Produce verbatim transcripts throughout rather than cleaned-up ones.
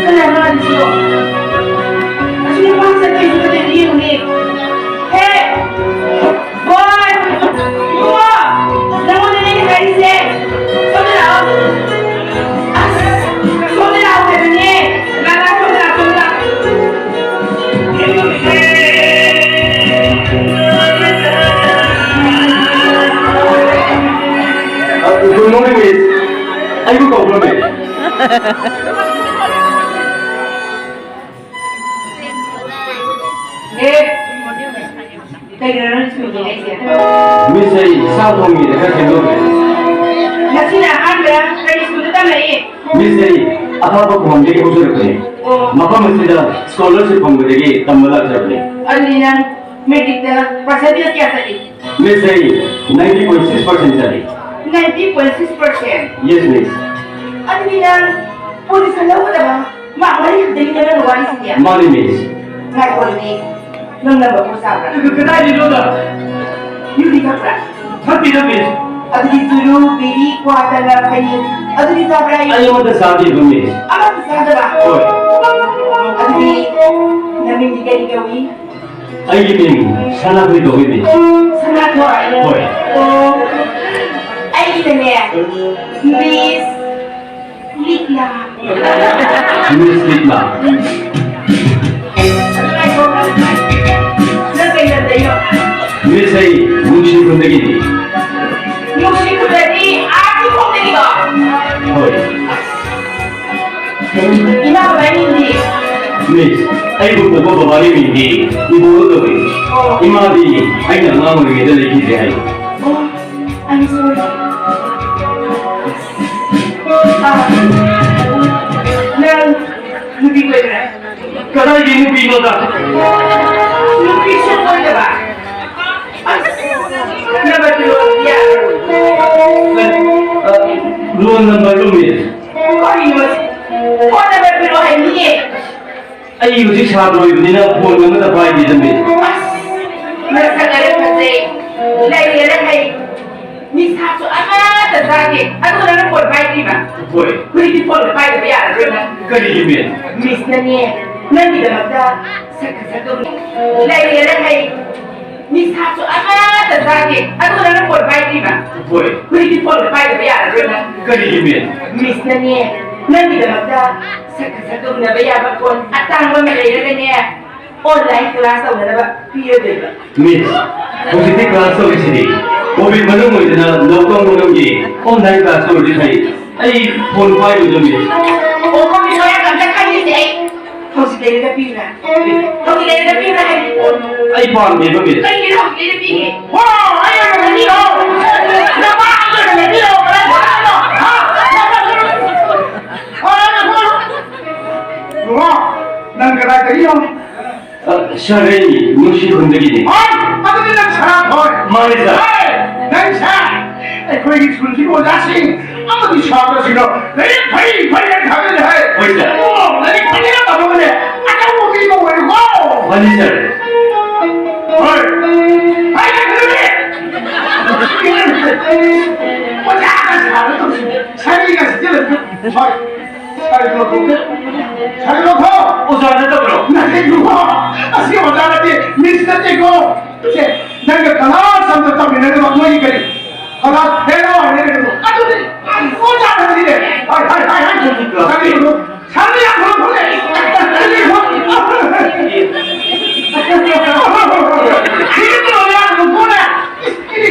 ꯀꯅꯥꯅꯣ ꯑꯗꯨꯁꯨ? ꯑꯁꯤ ꯅꯨꯄꯥ ꯆꯠꯄꯩꯁꯨ ꯅꯠꯇꯦ, ꯌꯦꯡꯉꯨꯅꯦ꯫ ꯍꯦ! ꯕꯣꯏ! ꯏꯕꯨꯡꯉꯣ! ꯅꯪꯉꯣꯟꯗꯅꯦ ꯑꯩꯅ ꯍꯥꯏꯔꯤꯁꯦ! ꯁꯣꯝꯗ ꯂꯥꯛꯑꯣ! ꯑꯁ! ꯁꯣꯝꯗ ꯂꯥꯛꯑꯣ ꯍꯥꯏꯕꯅꯦ! ꯂꯥꯛ, ꯂꯥꯛ, ꯁꯣꯝꯗ ꯂꯥꯛ, ꯁꯣꯝꯗ ꯂꯥꯛ! Good morning, miss. ꯑꯩꯕꯨ ꯀꯧꯕ꯭ꯔꯣ, miss? ꯑꯦ, ꯀꯩꯅꯣ ꯅꯪ ꯁ꯭ꯀꯨꯜꯗ ꯂꯩꯁꯦ? Miss, ꯑꯩ ꯆꯥꯛ ꯊꯣꯡꯉꯤꯅꯦ, ꯈꯔ ꯊꯦꯡꯗꯣꯛꯈ꯭ꯔꯦ꯫ ꯉꯁꯤꯅ ꯑꯍꯥꯟꯕꯔꯥ? ꯀꯔꯤ ꯁ꯭ꯀꯨꯜꯗ ꯇꯝꯂꯛꯏ? Miss, ꯑꯩ ꯑꯊꯥꯞꯄ ꯈꯨꯡꯒꯪꯗꯒꯤ ꯍꯧꯖꯔꯛꯄꯅꯦ꯫ ꯑꯣ꯫ ꯃꯐꯝ ꯑꯁꯤꯗ scholarship ꯐꯪꯕꯗꯒꯤ ꯇꯝꯕ ꯂꯥꯛꯆꯕꯅꯦ꯫ ꯑꯗꯨꯗꯤ ꯅꯪ matricꯇ percentage ꯀꯌꯥ ꯆꯠꯂꯤ? Miss, ꯑꯩ ninety point six percent ꯆꯠꯂꯤ꯫ Ninety point six percent? Yes, miss. ꯑꯗꯨꯗꯤ ꯅꯪ position ꯂꯧꯒꯗꯕ ꯃꯥ ꯃꯔꯤ ꯈꯛꯇꯅꯤꯗ ꯅꯪꯅ ꯋꯥꯔꯤꯁꯤꯗꯤ꯫ ꯃꯥꯅꯤ, miss꯫ ꯉꯥꯏꯈꯣ ꯑꯗꯨꯗꯤ, ꯅꯪ number four ꯆꯥꯕ꯭ꯔꯥ? ꯀ-, ꯀꯗꯥꯏꯗꯩꯅꯣꯗ? ꯌꯨꯗꯤ ꯊꯛꯄ꯭ꯔꯥ? ꯊꯛꯇꯦꯗ, miss꯫ ꯑꯗꯨꯗꯤ ꯆꯨꯔꯨ, ꯕꯤꯔꯤ, ꯀ꯭ꯋꯥ, ꯇꯂꯕ, ꯈꯩꯅꯤ, ꯑꯗꯨꯗꯤ ꯆꯥꯕ꯭ꯔꯥ? ꯑꯩ ꯑꯃꯠꯇ ꯆꯥꯗꯦꯕ, miss꯫ ꯑꯃꯠꯇ ꯆꯥꯗꯕ? ꯍꯣꯏ꯫ ꯑꯗꯨꯗꯤ ꯅꯃꯤꯡꯗꯤ ꯀꯔꯤ ꯀꯧꯏ? ꯑꯩꯒꯤ ꯃꯤꯡ ꯁꯅꯥꯊꯣꯏ ꯀꯧꯏ, miss꯫ ꯁꯅꯥꯊꯣꯏ? ꯍꯣꯏ꯫ ꯑꯣ, ꯑꯩꯒꯤꯅꯅꯦ, Miss ꯂꯤꯛꯂꯥ꯫ Miss ꯂꯤꯛꯂꯥ꯫ ꯅꯪ ꯀꯩ ꯂꯝꯗꯩꯅꯣ? Miss, ꯑꯩ ꯅꯨꯡꯁꯤ ꯈꯨꯟꯗꯒꯤꯅꯤ꯫ ꯅꯨꯡꯁꯤ ꯈꯨꯟꯗꯒꯤ ꯑꯥ ꯆꯤꯡꯈꯣꯡꯗꯒꯤꯔꯣ? ꯍꯣꯏ꯫ ꯏꯃꯥ ꯕꯕꯥ ꯃꯤꯡꯗꯤ? Miss, ꯑꯩꯕꯨ ꯄꯣꯛꯄ ꯕꯕꯥꯒꯤ ꯃꯤꯡꯗꯤ ꯏꯕꯣꯜ ꯀꯧꯏ꯫ ꯑꯣ꯫ ꯏꯃꯥꯗꯤ ꯑꯩꯅ ꯑꯉꯥꯡ ꯑꯣꯏꯔꯤꯉꯩꯗ ꯂꯩꯈꯤꯗ꯭ꯔꯦ ꯍꯥꯏ꯫ ꯑꯣ, I'm sorry. ꯑꯥ, ꯅꯪ ꯅꯨꯄꯤ ꯀꯣꯏꯕ꯭ꯔꯥ? ꯀꯗꯥꯏꯒꯤ ꯅꯨꯄꯤꯅꯣꯗ? ꯅꯨꯄꯤꯁꯨ ꯀꯣꯏꯗꯕ? ꯑꯁ, number ꯄꯤꯔꯛꯑꯣ, ꯌꯥꯔꯣꯏ꯫ ꯑ, roll number ꯂꯣ, miss? ꯀꯔꯤꯅꯣ ꯁꯤ? Phone number ꯄꯤꯔꯛꯑꯣ ꯍꯥꯏꯕꯅꯤꯅꯦ꯫ ꯑꯩ ꯍꯧꯖꯤꯛ ꯁꯥꯇ꯭ꯔ ꯑꯣꯏꯕꯅꯤꯅ phone ꯑꯃꯠꯇ ꯄꯥꯏꯗꯦꯗ, miss꯫ ꯑꯁ, ꯅꯁꯛ ꯅꯔꯦꯡ ꯐꯖꯩ, ꯂꯩꯔꯦꯅ ꯍꯩ꯫ ꯅꯤꯁꯥꯁꯨ ꯑꯃꯠꯇ ꯆꯥꯗꯦ꯫ ꯑꯗꯨꯒ ꯅꯪꯅ ꯐꯣꯟ ꯄꯥꯏꯗ꯭ꯔꯤꯕ? ꯍꯣꯏ꯫ ꯍꯧꯖꯤꯛꯇꯤ ꯐꯣꯟꯗꯣ ꯄꯥꯏꯗꯕ ꯌꯥꯔꯔꯣꯏ ꯅꯪ꯫ ꯀꯔꯤꯒꯤ, ꯃꯤꯁ? ꯃꯤꯁꯅꯅꯦ, ꯅꯪꯒꯤꯗꯃꯛꯇ ꯁꯛ ꯐꯖꯕ ꯂꯩꯔꯦꯅ ꯍꯥꯏ꯫ ꯅꯤꯁꯥꯁꯨ ꯑꯃꯠꯇ ꯆꯥꯗꯦ꯫ ꯑꯗꯨꯒ ꯅꯪꯅ ꯐꯣꯟ ꯄꯥꯏꯗ꯭ꯔꯤꯕ? ꯍꯣꯏ꯫ ꯍꯧꯖꯤꯛꯇꯤ ꯐꯣꯟꯗꯣ ꯄꯥꯏꯗꯕ ꯌꯥꯔꯔꯣꯏ ꯅꯪ꯫ ꯀꯔꯤꯒꯤ, ꯃꯤꯁ? ꯃꯤꯁꯅꯅꯦ, ꯅꯪꯒꯤꯗꯃꯛꯇ ꯁꯛ ꯐꯖꯕ ꯎꯅꯕ ꯌꯥꯕ ꯐꯣꯟ ꯑꯇꯥꯡꯕ ꯑꯃ ꯂꯩꯔꯒꯅꯦ, online class ꯇꯧꯅꯅꯕ ꯄꯤꯔꯗꯣꯏꯕ꯫ ꯃꯤꯁ, ꯍꯧꯖꯤꯛꯇꯤ class ꯇꯧꯔꯤꯁꯤꯗꯤ꯫ Covid ꯃꯅꯨꯡ ꯑꯣꯏꯗꯅ lockdown ꯃꯅꯨꯡꯒꯤ online class ꯇꯧꯔꯗꯤ ꯐꯩ꯫ ꯑꯩ ꯐꯣꯟ ꯄꯥꯏꯔꯣꯏꯗꯣ, ꯃꯤꯁ꯫ ꯑꯣ, ꯃꯃꯤ ꯁꯣꯏꯔꯒ ꯑꯝꯇ ꯈꯜꯂꯤꯁꯦ ꯑꯩ꯫ ꯍꯧꯖꯤꯛ ꯂꯩꯔꯒ ꯄꯤꯕ꯭ꯔꯥ? ꯍꯧꯖꯤꯛ ꯂꯩꯔꯒ ꯄꯤꯕ꯭ꯔꯥ ꯍꯥꯏꯕ ꯐꯣꯟ? ꯑꯩ ꯄꯥꯝꯗꯦꯕ, ꯃꯤꯁ꯫ ꯀꯩꯒꯤꯅꯣ ꯍꯧꯖꯤꯛ ꯂꯩꯔꯒ ꯄꯤꯒꯦ? ꯍꯣ, ꯑꯩ ꯑꯣꯏꯅ ꯂꯩꯕꯤꯔꯣ? ꯅꯃꯥ ꯑꯣꯏꯅ ꯂꯩꯕꯤꯔꯣ? ꯀꯗꯥꯏ ꯆꯠꯂꯤꯅꯣ? ꯍꯥ? ꯍꯣ, ꯅꯪ ꯀꯗꯥꯏꯗꯒꯤꯅꯣ? ꯑ, ꯁꯥꯔ, ꯑꯩ ꯅꯨꯡꯁꯤꯈꯨꯟꯗꯒꯤꯅꯤ꯫ ꯍꯣꯏ, ꯑꯗꯨꯗꯤ ꯅꯪ ꯁꯅꯥꯊꯣꯏ꯫ ꯃꯥꯅꯤ, ꯁꯥꯔ꯫ ꯍꯣꯏ, ꯅꯪ ꯁꯥꯔ, ꯑꯩꯈꯣꯏꯒꯤ ꯁ꯭ꯀꯨꯜꯁꯤꯒꯤ ꯑꯣꯖꯥꯁꯤꯡ ꯑꯃꯗꯤ ꯁꯥꯇ꯭ꯔꯁꯤꯡꯗꯣ ꯂꯥꯏꯔꯤꯛ ꯐꯩ ꯐꯩ ꯍꯥꯏꯅ ꯊꯥꯒꯠꯂꯦ ꯍꯥꯏ꯫ ꯍꯣꯏ, ꯁꯥꯔ꯫ ꯑꯣ, ꯂꯥꯏꯔꯤꯛ ꯐꯖꯅ ꯇꯝꯃꯒꯅꯦ, ꯑꯆꯧꯕ ꯃꯤ ꯑꯃ ꯑꯣꯏꯔꯨꯀꯣ꯫ ꯃꯥꯅꯤ, ꯁꯥꯔ꯫ ꯍꯣꯏ꯫ ꯍꯥꯏ, ꯍꯥꯏ, ꯍꯥꯏ, ꯍꯥꯏ꯫ ꯑꯣꯖꯥꯒ ꯁꯥꯔ ꯇꯧꯁꯤ, ꯁꯥꯔꯤꯒ ꯁꯤꯖꯤꯜꯂꯁꯤ꯫ ꯍꯣꯏ꯫ ꯁꯥꯔꯤ ꯂꯧꯊꯣꯛ꯫ ꯁꯥꯔꯤ ꯂꯧꯊꯣꯛ꯫ ꯑꯣꯖꯥ ꯅꯠꯇꯕ꯭ꯔꯣ? ꯅꯠꯇꯦ, ꯏꯕꯨꯡꯉꯣ꯫ ꯑꯁꯤ ꯑꯣꯖꯥ ꯅꯠꯇꯦ, ꯃꯤꯁ ꯅꯠꯇꯦꯀꯣ꯫ ꯁꯦ, ꯅꯪꯒ ꯀꯂꯥꯁ ꯑꯃꯗ ꯇꯝꯃꯤꯟꯅꯔꯤꯕ ꯅꯣꯏꯒꯤ ꯀꯔꯤ? ꯀꯂꯥꯁ ꯐꯦꯂꯣ ꯍꯥꯏꯅ ꯀꯩꯅꯣ? ꯑꯗꯨꯅꯤ꯫ ꯑꯣꯖꯥ ꯅꯠꯇꯦꯅꯦ꯫ ꯍꯥꯏ, ꯍꯥꯏ, ꯍꯥꯏ, ꯍꯥꯏ꯫ ꯁꯥꯔꯤ ꯂꯧꯊꯣꯛ꯫ ꯁꯥꯔꯤ ꯌꯥꯝ ꯂꯧꯊꯣꯛꯂꯦ꯫ ꯁꯥꯔꯤ ꯂꯧꯊꯣꯛ꯫ ꯁꯤꯒꯤ ꯇꯧꯔ ꯌꯥꯝ ꯂꯧꯊꯣꯛꯂꯦ꯫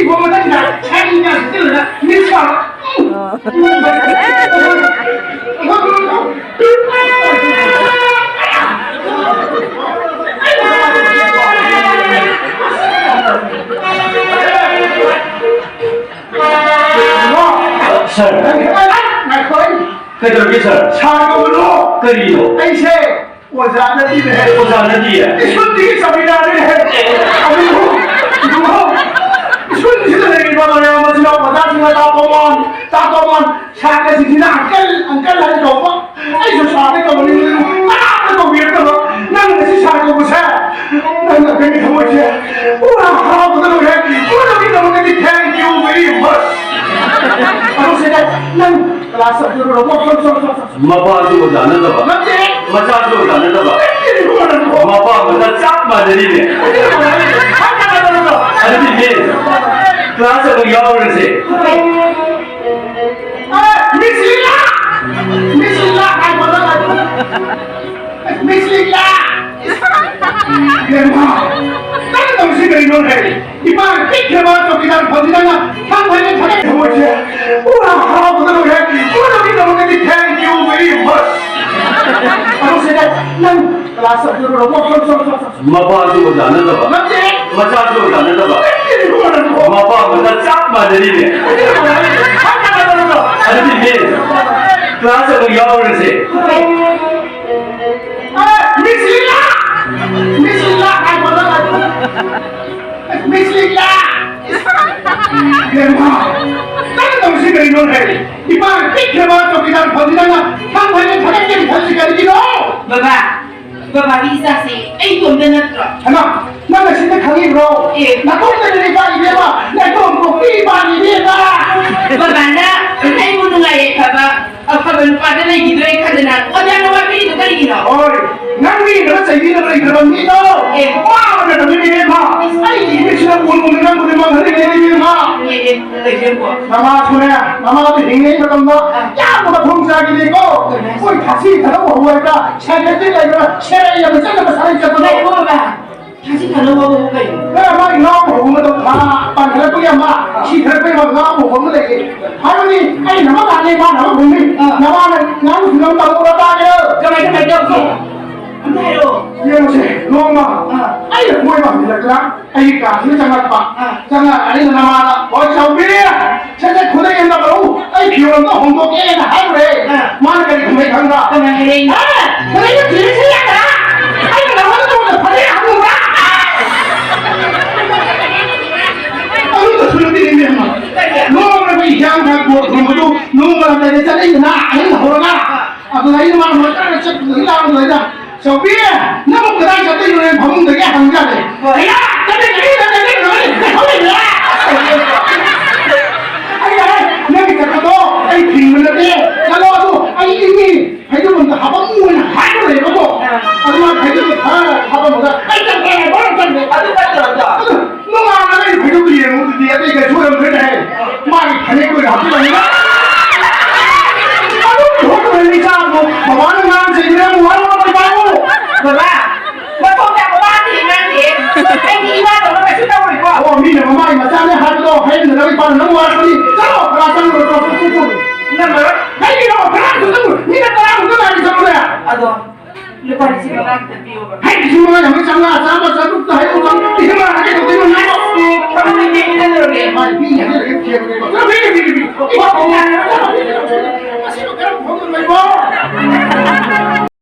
ꯁꯥꯔꯤ ꯌꯥꯝ ꯂꯧꯊꯣꯛꯂꯦ꯫ ꯃꯤꯁ ꯁꯥꯔ꯫ ꯁꯥꯔ꯫ ꯉꯥꯏꯈꯣ, ꯑꯩ ꯀꯩꯗꯧꯔꯒꯦ, ꯁꯥꯔ? ꯁꯥꯔ ꯀꯧꯒꯅꯨ꯫ ꯀꯔꯤꯅꯣ? ꯑꯩꯁꯦ ꯑꯣꯖꯥ ꯅꯠꯇꯤꯌꯦ꯫ ꯑꯣꯖꯥ ꯅꯠꯇꯤꯌꯦ? ꯁ꯭ꯀꯨꯜꯗꯨꯒꯤ ꯆꯧꯀꯤꯗꯥꯔꯅꯤꯅꯦ꯫ ꯑꯗꯨꯕꯨ, ꯏꯕꯨꯡꯉꯣ, ꯁ꯭ꯀꯨꯜꯁꯤꯗ ꯂꯩꯔꯤꯕ ꯃꯌꯥꯝ ꯑꯁꯤꯅ ꯑꯣꯖꯥꯁꯤꯡꯅ ꯇꯥ ꯇꯣꯃꯥꯟ, ꯇꯥ ꯇꯣꯃꯥꯟ, ꯁꯥꯇ꯭ꯔꯁꯤꯡꯁꯤꯅ ꯑꯪꯀꯜ, ꯑꯪꯀꯜ ꯍꯥꯏꯅ ꯀꯧꯕ꯫ ꯑꯩꯁꯨ ꯁꯥꯔꯗ ꯀꯧꯕꯅꯤ, ꯀꯅꯥꯝꯇ ꯀꯧꯕꯤꯔꯛꯇꯕ꯫ ꯅꯪ ꯉꯁꯤ ꯁꯥꯔ ꯀꯧꯕꯁꯦ, ꯅꯪꯅ ꯑꯩꯈꯣꯏꯒꯤ ꯊꯃꯣꯏꯁꯦ ꯄꯨꯔꯥ ꯍꯔꯥꯎꯕꯗ ꯂꯣꯏꯔꯦ꯫ ꯄꯨꯝꯅꯃꯛꯀꯤꯗꯃꯛꯇꯗꯤ thank you very much꯫ ꯃꯄꯥꯁꯨ ꯑꯣꯖꯥ ꯅꯠꯇꯕ, ꯃꯆꯥꯁꯨ ꯑꯣꯖꯥ ꯅꯠꯇꯕ, ꯃꯄꯥ ꯃꯆꯥ ꯆꯞ ꯃꯥꯟꯅꯔꯤꯅꯦ꯫ ꯑꯗꯨꯗꯤ ꯃꯤꯁ, ꯀ꯭ꯂꯥꯁ ꯑꯃꯨꯛ ꯌꯥꯎꯔꯁꯦ꯫ ꯃꯤꯁ ꯂꯤꯂꯥ! ꯃꯤꯁ ꯂꯤꯂꯥ! ꯉꯥꯏꯈꯣ, ꯉꯥꯏꯈꯣ꯫ ꯃꯤꯁ ꯂꯤꯂꯥ! ꯏꯕꯦꯝꯃ, ꯅꯪ ꯇꯧꯔꯤꯁꯤ ꯀꯔꯤꯅꯣ ꯍꯥꯏ? ꯏꯃꯥ ꯄꯤꯛꯈ꯭ꯔꯕ ꯆꯧꯀꯤꯗꯥꯔ ꯐꯝꯁꯤꯗꯅ ꯊꯥꯡ ꯐꯩꯅ ꯊꯥꯡꯒꯠ ꯊꯝꯃꯣꯏꯁꯦ ꯄꯨꯔꯥ ꯍꯔꯥꯎꯕꯗ ꯂꯣꯏꯔꯦ꯫ ꯄꯨꯝꯅꯃꯛꯀꯤꯗꯃꯛꯇꯗꯤ thank you very much꯫ ꯑꯗꯣ ꯁꯤꯗ ꯅꯪ ꯀ꯭ꯂꯥꯁ ꯆꯠꯂꯨꯔꯣ? ꯃꯄꯥꯁꯨ ꯑꯣꯖꯥ ꯅꯠꯇꯕ, ꯅꯠꯇꯦ꯫ ꯃꯆꯥꯁꯨ ꯑꯣꯖꯥ ꯅꯠꯇꯕ, ꯅꯠꯇꯦ, ꯏꯕꯨꯡꯉꯣ, ꯅꯪꯕꯣ꯫ ꯃꯄꯥ ꯃꯆꯥ ꯆꯞ ꯃꯥꯟꯅꯔꯤꯅꯦ꯫ ꯅꯠꯇꯦ, ꯏꯕꯨꯡꯉꯣ, ꯅꯪ ꯍꯥꯏ ꯀꯥꯟꯅꯗꯕꯗꯣ꯫ ꯑꯗꯨꯗꯤ ꯃꯤꯁ, ꯀ꯭ꯂꯥꯁ ꯑꯃꯨꯛ ꯌꯥꯎꯔꯁꯦ꯫ ꯑ, ꯃꯤꯁ ꯂꯤꯂꯥ! ꯃꯤꯁ ꯂꯤꯂꯥ! ꯉꯥꯏꯈꯣ, ꯉꯥꯏꯈꯣ꯫ ꯃꯤꯁ ꯂꯤꯂꯥ! ꯏꯕꯦꯝꯃ, ꯅꯪ ꯇꯧꯔꯤꯁꯤ ꯀꯔꯤꯅꯣ ꯍꯥꯏ? ꯏꯃꯥ ꯄꯤꯛꯈ꯭ꯔꯕ ꯆꯧꯀꯤꯗꯥꯔ ꯐꯝꯁꯤꯗꯅ ꯊꯥꯡ ꯐꯩꯅ ꯊꯥꯡꯒꯠꯀꯦꯅ ꯈꯜꯂꯤ ꯀꯔꯤꯒꯤꯅꯣ? ꯕꯕꯥ, ꯕꯕꯥꯒꯤ ꯏꯆꯥꯁꯦ ꯑꯩ ꯏꯇꯣꯝꯇ ꯅꯠꯇ꯭ꯔꯣ? ꯍꯩꯃꯥ, ꯅꯪ ꯑꯁꯤꯗ ꯈꯪꯉꯤꯕ꯭ꯔꯣ? ꯑꯦ꯫ ꯅꯥꯇꯣꯝꯗꯅꯤꯅꯦ ꯏꯕꯦꯝꯃ, ꯅꯥꯇꯣꯝ ꯄꯣꯛꯄꯤ ꯏꯃꯥꯅꯤ ꯏꯕꯦꯝꯃ꯫ ꯕꯕꯥꯅ ꯑꯩꯕꯨ ꯅꯨꯡꯉꯥꯏ ꯌꯥꯏꯐꯕ ꯑꯐꯕ ꯅꯨꯄꯥꯗ ꯂꯩꯈꯤꯗꯣꯔꯦ ꯈꯟꯗꯅ ꯑꯣꯖꯥꯅ ꯋꯥꯕꯤꯔꯤꯗꯣ ꯀꯔꯤꯒꯤꯅꯣ? ꯍꯣꯏ, ꯅꯪ ꯃꯤꯅ ꯆꯩꯕꯤꯅꯕ ꯂꯩꯇ꯭ꯔꯕ ꯃꯤꯗꯣ ꯑꯦ꯫ ꯋꯥꯕꯅ ꯅꯪꯒꯤ ꯏꯕꯦꯝꯃ꯫ ꯑꯩꯒꯤ ꯏꯃꯤꯠꯁꯤꯅ ꯎꯔꯨ ꯎꯔꯨ ꯅꯪꯕꯨꯗꯤ ꯃꯥꯡꯍꯟꯅꯤꯡꯗꯦ ꯏꯕꯦꯝꯃ꯫ ꯑꯦ, ꯑꯦ, ꯂꯩꯈꯤꯗꯣꯏꯀꯣ꯫ ꯅꯃꯥꯁꯨꯅꯦ, ꯅꯃꯥꯗꯨ ꯍꯤꯡꯉꯤꯉꯩ ꯃꯇꯝꯗ ꯑ꯫ ꯌꯥꯝꯅ ꯃꯊꯣꯡ ꯆꯥꯈꯤꯗꯦꯀꯣ꯫ ꯀꯩꯅꯣ ꯍꯥꯏꯁꯦ? ꯃꯣꯏ ꯊꯥꯁꯤ ꯊꯥꯗꯧ ꯍꯧꯔꯒ ꯁꯥꯏꯀꯜꯗꯤ ꯂꯩꯕ꯭ꯔꯥ? ꯁꯦꯔꯩ ꯑꯃ ꯆꯠꯅꯕ ꯁꯥꯏꯀꯜ ꯆꯠꯄꯗꯣ꯫ ꯉꯥꯏꯈꯣ ꯕꯕꯥ, ꯊꯥꯁꯤ ꯊꯥꯗꯧ ꯍꯧꯕꯕꯨ ꯀꯩꯅꯣ? ꯑꯦ, ꯃꯥꯒꯤ ꯉꯥꯎꯕ ꯍꯧꯕ ꯃꯇꯝ ꯊꯥ ꯄꯥꯟꯈꯠꯂꯛꯄꯒꯤ ꯑꯃ, ꯁꯤꯊꯔꯛꯄꯒꯤ ꯑꯃ ꯉꯥꯎꯕ ꯍꯧꯕ ꯑꯃ ꯂꯩꯌꯦ꯫ ꯍꯥꯏꯕꯗꯤ ꯑꯩꯅ ꯑꯃ ꯉꯥꯡꯉꯦ, ꯃꯥꯅ ꯑꯃ ꯈꯨꯝꯃꯤ꯫ ꯑꯥ꯫ ꯅꯃꯥꯅ ꯉꯥꯡꯕ ꯐꯤꯂꯝ ꯇꯧꯔ ꯇꯥꯒꯦꯔꯣ? ꯀꯃꯥꯏ, ꯀꯃꯥꯏ ꯇꯧꯒꯦ? ꯑꯝꯇ ꯍꯥꯏꯔꯛꯑꯣ꯫ ꯌꯦꯡꯉꯨꯁꯦ, ꯅꯣꯡꯃ ꯑꯥ꯫ ꯑꯩꯅ ꯀꯣꯏꯕ ꯍꯟꯖꯤꯜꯂꯛꯇꯅ ꯑꯩꯒꯤ ꯀꯥꯁꯤꯗ ꯆꯪꯉꯛꯄ꯫ ꯑꯥ꯫ ꯆꯪꯉꯛꯑꯒ ꯑꯩꯅ ꯅꯃꯥꯗ, "ꯍꯣꯏ ꯆꯥꯎꯕꯤ, ꯁꯦ, ꯁꯦ, ꯈꯨꯗꯩ ꯑꯝꯇ ꯄꯨꯔꯛꯎ, ꯑꯩ ꯐꯤꯔꯣꯜ ꯑꯝꯇ ꯍꯣꯡꯗꯣꯛꯀꯦꯅ" ꯍꯥꯏꯔꯨꯔꯦ꯫ ꯑꯥ꯫ ꯃꯥꯅ ꯀꯔꯤ ꯈꯨꯝꯃꯦ ꯈꯪꯕ꯭ꯔꯥ? ꯀꯃꯥꯏ ꯍꯥꯏꯔꯛꯏꯅꯣ? "ꯑꯦ, ꯈꯨꯗꯩꯗꯣ ꯊꯤꯔꯁꯤ ꯌꯥꯗ꯭ꯔꯥ? ꯑꯩꯅ ꯅꯉꯣꯟꯗ ꯅꯣꯡꯃꯗ ꯐꯅꯦꯛ ꯍꯪꯉꯨꯕ꯭ꯔꯥ?" ꯑꯗꯨꯗꯁꯨ ꯅꯠꯇꯦ ꯏꯕꯦꯝꯃ꯫ ꯀꯔꯤ? ꯅꯣꯡꯃꯒꯤ ꯍꯤꯌꯥꯡ ꯊꯥꯡ ꯕꯣꯔ ꯈꯨꯔꯨꯝꯕꯗꯨ ꯅꯣꯡꯃ ꯂꯥꯛꯇꯗꯤ ꯆꯠꯂꯤꯗꯅ ꯑꯍꯤꯡ ꯍꯧꯔꯒ꯫ ꯑꯥ꯫ ꯑꯗꯨꯗ ꯑꯩꯅ ꯃꯥꯅ ꯃꯇꯥꯡꯗ ꯆꯠꯄꯗꯨꯗꯤ ꯂꯥꯛꯑꯝꯗꯥꯏꯗ, "ꯆꯧꯕꯤ, ꯅꯪꯕꯨ ꯀꯗꯥꯏ ꯆꯠꯇꯣꯏꯅꯣꯅꯦ?" ꯐꯃꯨꯡꯗꯒꯤ ꯍꯪꯖꯥꯠꯅꯤ꯫ ꯍꯣꯏ꯫ "ꯑꯌꯥ, ꯆꯠꯂꯤ, ꯆꯠꯂꯤ, ꯆꯠꯂꯤ, ꯆꯠꯂꯤ, ꯆꯠꯂꯤ, ꯆꯠꯂꯤ, ꯆꯠꯂꯤ꯫" ꯑꯩꯅ ꯍꯥꯏ, "ꯅꯪꯒꯤ ꯆꯠꯄꯗꯣ ꯑꯩ ꯊꯤꯡꯕ ꯅꯠꯇꯦ, ꯂꯨꯄꯥ ꯂꯤꯁꯤꯡ ꯃꯉꯥ ꯈꯛꯇ ꯄꯤꯌꯣꯕ꯫ ꯍꯩ, ꯂꯤꯁꯤꯡ ꯃꯉꯥ ꯌꯥꯝꯃꯤ, ꯆꯥꯝꯃꯉꯥ, ꯆꯥꯝꯃ, ꯆꯥꯇ꯭ꯔꯨꯛꯇ ꯍꯥꯏꯔꯛꯎ, ꯆꯥꯝꯃꯉꯥ, ꯂꯤꯁꯤꯡ ꯃꯉꯥ ꯍꯥꯏꯔꯛꯀꯦ ꯇꯧꯗꯣꯏꯅꯣ, ꯅꯪ? ꯀꯃꯥꯏꯅ ꯄꯤꯅꯤ ꯍꯥꯏꯖꯤꯜꯂꯒꯦ ꯊꯦꯝꯕꯅꯦꯀꯣ꯫ ꯆꯠꯂꯣ, ꯄꯤꯅꯤ, ꯄꯤꯅꯤ, ꯄꯤꯅꯤ꯫ ꯃꯁꯤꯕꯨ ꯀꯔꯝ ꯐꯣꯡꯗꯣꯏꯅꯣ?